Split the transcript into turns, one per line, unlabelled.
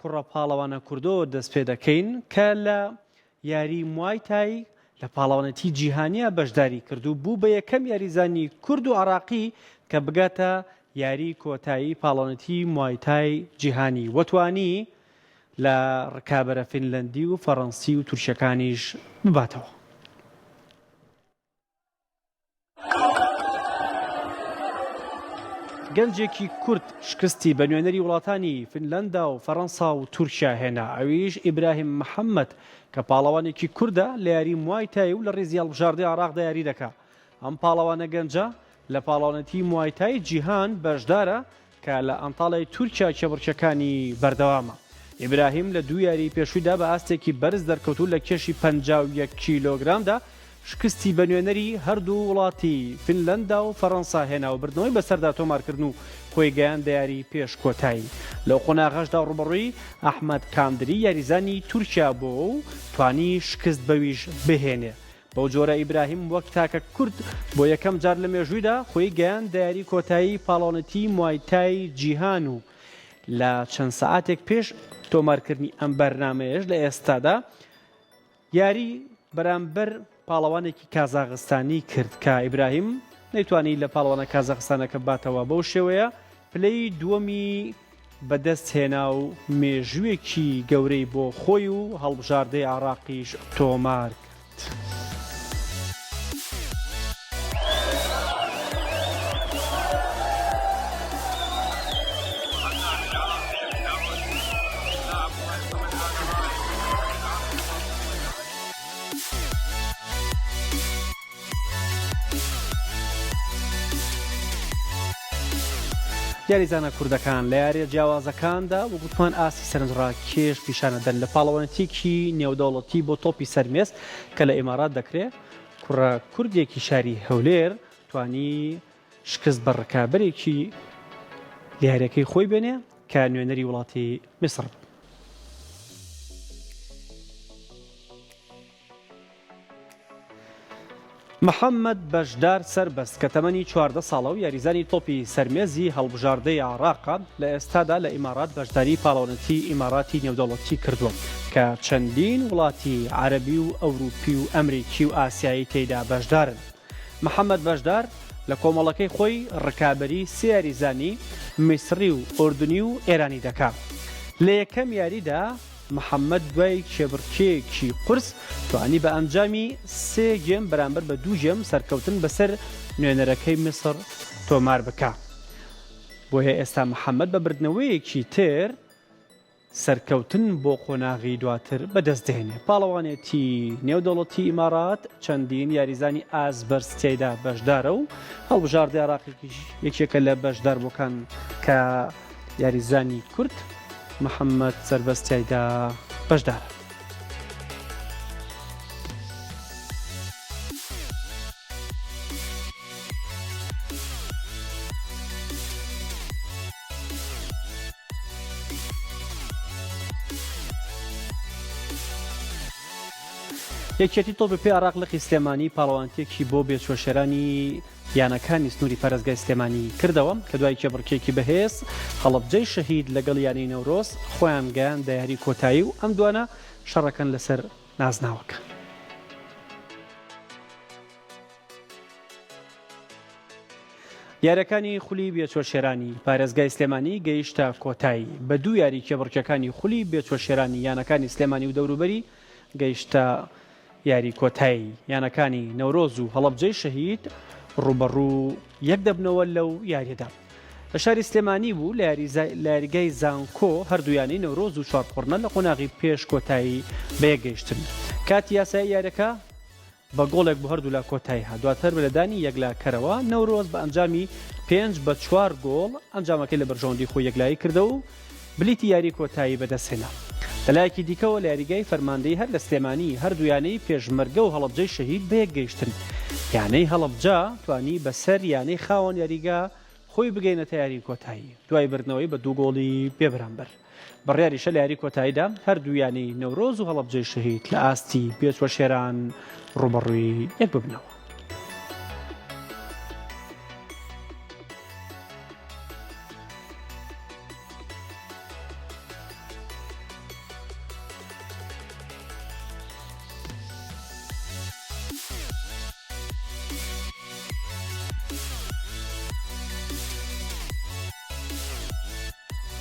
کوڕە پاڵەوانە کوردەوە دەست پێ دەکەین کە لە یاری موای تای لە پاڵەوانێتی جیهانیا بەشداری کرد و بوو بە یەکەم یاریزانی کورد و عراقی کە بگاتە یاری کۆتایی پاڵەوانێتی موای تای جیهانی و توانی لە ڕکابەرە فینلەندی و فەڕەنسی و تورکیەکانیش بباتەوە. گەنجێکی کورد شکستی بە نوێنەری وڵاتانی فنلەندا و فەرەنسا و تورکیا هێنا، ئەویش ئیبراهیم محەممەد کە پاڵەوانێکی کوردە لە یاری موای تای و لە ریزی هەڵبژاردەی عێراقدا یاری دەکا. ئەم پاڵەوانە گەنجە لە پاڵەوانێتی موای تای جیهان بەشدارە کە لە ئەنتاڵیای تورکیا کێبڕکێکانی بەردەوامە. ئیبراهیم لە دوو یاریی پێشوویدا بە ئاستێکی بەرز دەرکەوت و لە کێشی 51 کیلۆگرامدا شکستی بە نوێنەری هەردوو وڵاتی فینلەندا و فەرەنسا هێنا و بردنەوەی بەسەردا تۆمارکردن و خۆی گەیاندە یاریی پێش کۆتایی. لەو قۆناغەشدا ڕووبەڕووی ئەحمەد کاندری یاریزانی تورکیا بۆوە و توانی شکست بەویش بهێنێ. بەو جۆرە ئیبراهیم وەک تاکە کورد بۆ یەکەم جار لە مێژوویدا خۆی گەیاندە یاری کۆتایی پاڵەوانێتی موای تای جیهان و لە چەند سەعاتێک پێش تۆمارکردنی ئەم بەرنامەیەش لە ئێستادا یاری بەرامبەر پاڵەوانێکی کازاغستانی کرد کە ئیبراهیم نەیتوانی لە پاڵەوانە کازاخستانەکە باتەوە بەو شێوەیە پلەی دووەمی بەدەست هێنا و مێژوویەکی گەورەی بۆ خۆی و هەڵبژاردەی عێراقیش تۆمار کرد. یاریزانە کوردەکان لە یاریە جیاوازەکاندا وەک وتمان ئاستی سەرنجڕاکێش پیشانەدەن لە پاڵەوانێتیەکی نێودەوڵەتی بۆ تۆپی سەرمێز کە لە ئیمارات دەکرێ کوڕە کوردێکی شاری هەولێر توانی شکست بە ڕکابەرێکی لە یاریەکەی خۆی بێنێ کە نوێنەری وڵاتی میسڕ بوو. محەممەد بەشدار سەربەست کە تەمەنی 14 ساڵە و یاریزانی تۆپی سەرمێزی هەڵبژاردەی عێراقە، لە ئێستادا لە ئیمارات بەشداری پاڵەوانێتی ئیماراتی نێودەوڵەتی کردووە کە چەندین وڵاتی عەرەبی و ئەوروپی و ئەمریکی و ئاسیایی تێیدا بەشدارن. محەممەد بەشدار لە کۆمەڵەکەی خۆی ڕکابەری سێ یاریزانی میسڕی و ئوردنی و ئێرانی دەکا. لە یەکەم یاریدا محەمەد دوای کێبڕکێیەکی قورس توانی بە ئەنجامی سێ گێم بەرامبەر بە دوو گێم سەرکەوتن بەسەر نوێنەرەکەی میسڕ تۆمار بکا. بۆیە ئێستا محەمەد بە بردنەوەیەکی تر سەرکەوتن بۆ قۆناغی دواتر بەدەست دێنێ. پاڵەوانێتی نێودەوڵەتی ئیمارات چەندین یاریزانی ئاست بەرز تیایدا بەشدارە و هەڵبژاردەی عێراقیش یەکێکە لە بەشداربووەکان کە یاریزانی کورد محەممەد سەربەست تیایدا بەشدارە. یەکێتی تۆپی پێی عێراق لقی سلێمانی پاڵەوانتیەکی بۆ بێچوەشێرانی یانەکانی سنووری پارێزگای سلێمانی کردەوە کە دوای کێبڕکێکی بەهێز هەڵەبجەی شەهید لەگەڵ یانەی نەورۆز خۆیان گەیاندە یاری کۆتایی و ئەم دوانە شەڕەکەن لەسەر نازناوەکە. یاریەکانی خولی بێچوە شێرانی پارێزگای سلێمانی گەیشتە کۆتایی بە دوو یاری کێبڕکێکانی خولی بێچوە شێرانی یانەکانی سلێمانی و دەوروبەری گەیشتە یاری کۆتایی یانەکانی نەورۆز و هەڵەبجەی شەهید ڕووبەڕوو یەک دەبنەوە لەو یاریەدا لە شاری سلێمانی بوو لە یاریگای زانکۆ هەردوو یانەی نەورۆز و چوارقوڕنە لە قۆناغی پێش کۆتایی بەیەک گەیشتن کاتی یاسایی یاریەکە بە گۆڵێک بۆ هەردوولا کۆتایی هات، دواتر بە لێدانی یەکلاکەرەوە، نەورۆز بە ئەنجامی 5-4 گۆڵ ئەنجامەکەی لە بەرژەوەندی خۆی یەکلایی کردەوە و بلیتی یاری کۆتایی بەدەستهێنا. لەلایەکی دیکەوە لە یاریگای فەرماندەیی هەر لە سلێمانی هەردوو یانەی پێشمەرگە و هەڵەبجەی شەهید بەیەکگەیشتن، یانەی هەڵەبجە توانی بەسەر یانەی خاوەن یاریگا خۆی بگەینێتە یاری کۆتایی دوای بردنەوەی بە دوو گۆڵی بێبەرامبەر. بڕیاریشە لە یاری کۆتاییدا هەردوو یانەی نەورۆز و هەڵەبجەی شەهید لە ئاستی بێچوە شێران ڕووبەڕووی یەک ببنەوە.